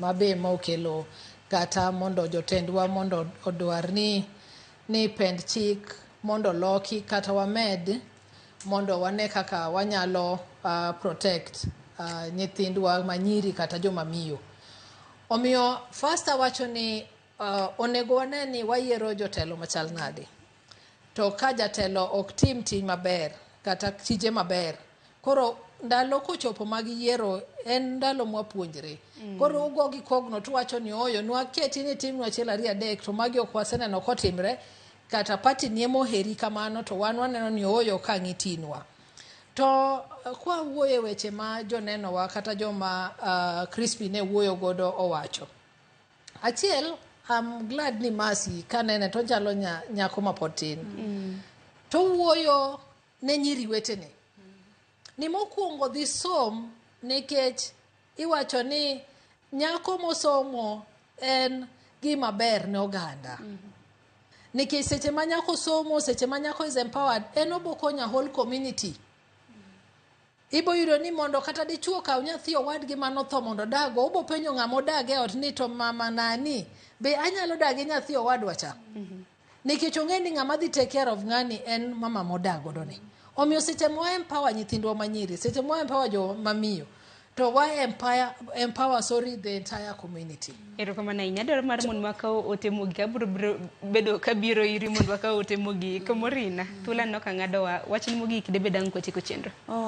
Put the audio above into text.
Mabe mokelo kata mondo jotendwa mondo odwar ni pend chik mondo loki kata wamed mondo wane kaka wanyalo protect nyithindwa manyiri kata joma miyo. Omiyo first awacho ni onego wane ni wayiero jotelo machal nade. To ka jatelo ok tim ting' maber kata tije maber, koro ndalo kochopo mag yiero en ndalo mwapuonjre. Koro ugo gi kogno tuwacho ni oyo nwaketi ni timnwa achiel ariyo adek, to magi ok waseneno kotimre, kata party ni emoheri kamano, to wan waneno ni ooyo ka ang' itinwa. To kwawuoyo e weche ma jonenowa kata joma Crispy ne wuoyo godo owacho. Achiel, I'm glad ni Mercy kanene to ochalo nyako mapod tin. To wuoyo ne nyiri wetene. Ni mokwongo dhi som, nikech iwacho ni nyako mosomo en gima ber ne oganda. Nikech seche ma nyako somo, seche ma nyako is empowered, en obo konyo a whole community. Ibo yudo ni mondo kata dichuo kaw nyathi owadgi manotho mondo odago, obo penjo ng'ama odag e ot ni to mama nani, be anyalo dak gi nyathi owadwa cha? Nikech ong'e ni ng'ama dhi take care of ng'ani en mama modak godo ni. Omiyo seche ma empower nyithindwa manyiri, seche ma empower joma miyo, to wa empower, sorry, the entire community. Erokamano ahinya. Adwaro mar mondo wakaw ote mogik. Abiro biro bedo kabiro iri mondo wakaw ote mogik. Morina, thuolo aneno ka ng'adowa. Wachni mogik debed ang' kwatieko chenro. Oh.